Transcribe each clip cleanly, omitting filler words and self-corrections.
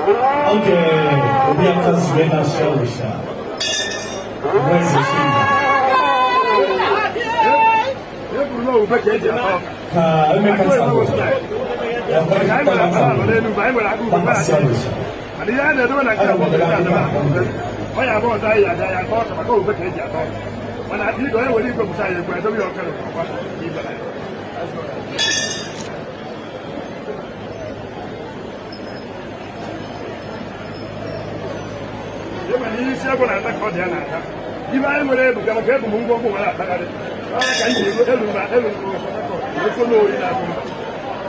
Oge Obi Aka zuru na-achị Ọnịsha, bụ Eze Chima. E buru n'owube ka eji ata ọka. Ka emekata bụ Maka anyị nwere akpa anọ n'Enugwu, anyị nwere akpa ugwu gbakasị Ọnịsha. Mana ihe a na-edobe na nke abụọ bụ nke adaba ọ ya abụọ ọzọ anyị abịa ya ata ọka maka owube ka eji ata ọka. Mana igwe onye were igwe bụsa anyị ekwe edobe ya ọka n'ọkwa ibe na ya. Ịma na ihe isi agwọ na-ata ka ọ dị ya na-ata. Ibe anyị nwere ebuka maka ebu m ngwongwo nwere akpagharị. Ọ ka anyị ji elu mba elu ofe n'oyi na-abụ mba.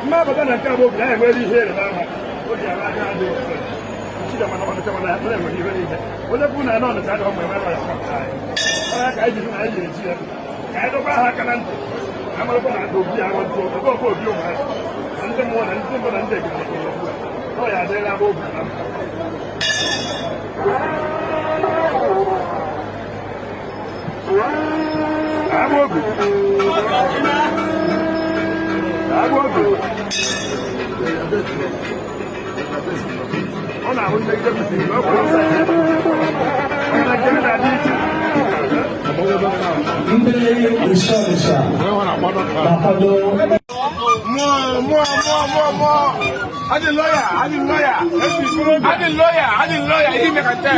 Mma abata na nke abụọ obi anyị enwere ihe ịrịba ama o ji ama aka adịghị mfe. Chidama na Ọnịcha mana ya nwere ihe niile. Onye kwuru na Ọnịcha adịghị mma enwere ya kpọpụta anyị. Ọ ya ka anyị ji hụ na anyị ga-eji ya. Ka anyị dọkwa ha aka na ntị. Amarakwa na ada obi ahụ ntụ ebe ọkwa obi ụmụazị. Na ndị mmụọ na ndị mbụ na ndị egede ugbu a. Ọ ya adịghịla agba obi na mba. Agba obi. Agba obi. Ọ na-ahụ mmegide kwesịrị ọ kwere ọsọ ya. Mana nke m na-adị iche. Ndị Isi Ọnịsha na-akwado. Mụọ mụọ mụọ mụọ mụọ. Adị lọya, adị lọya. Adị lọya, adị lọya, ihe mekata.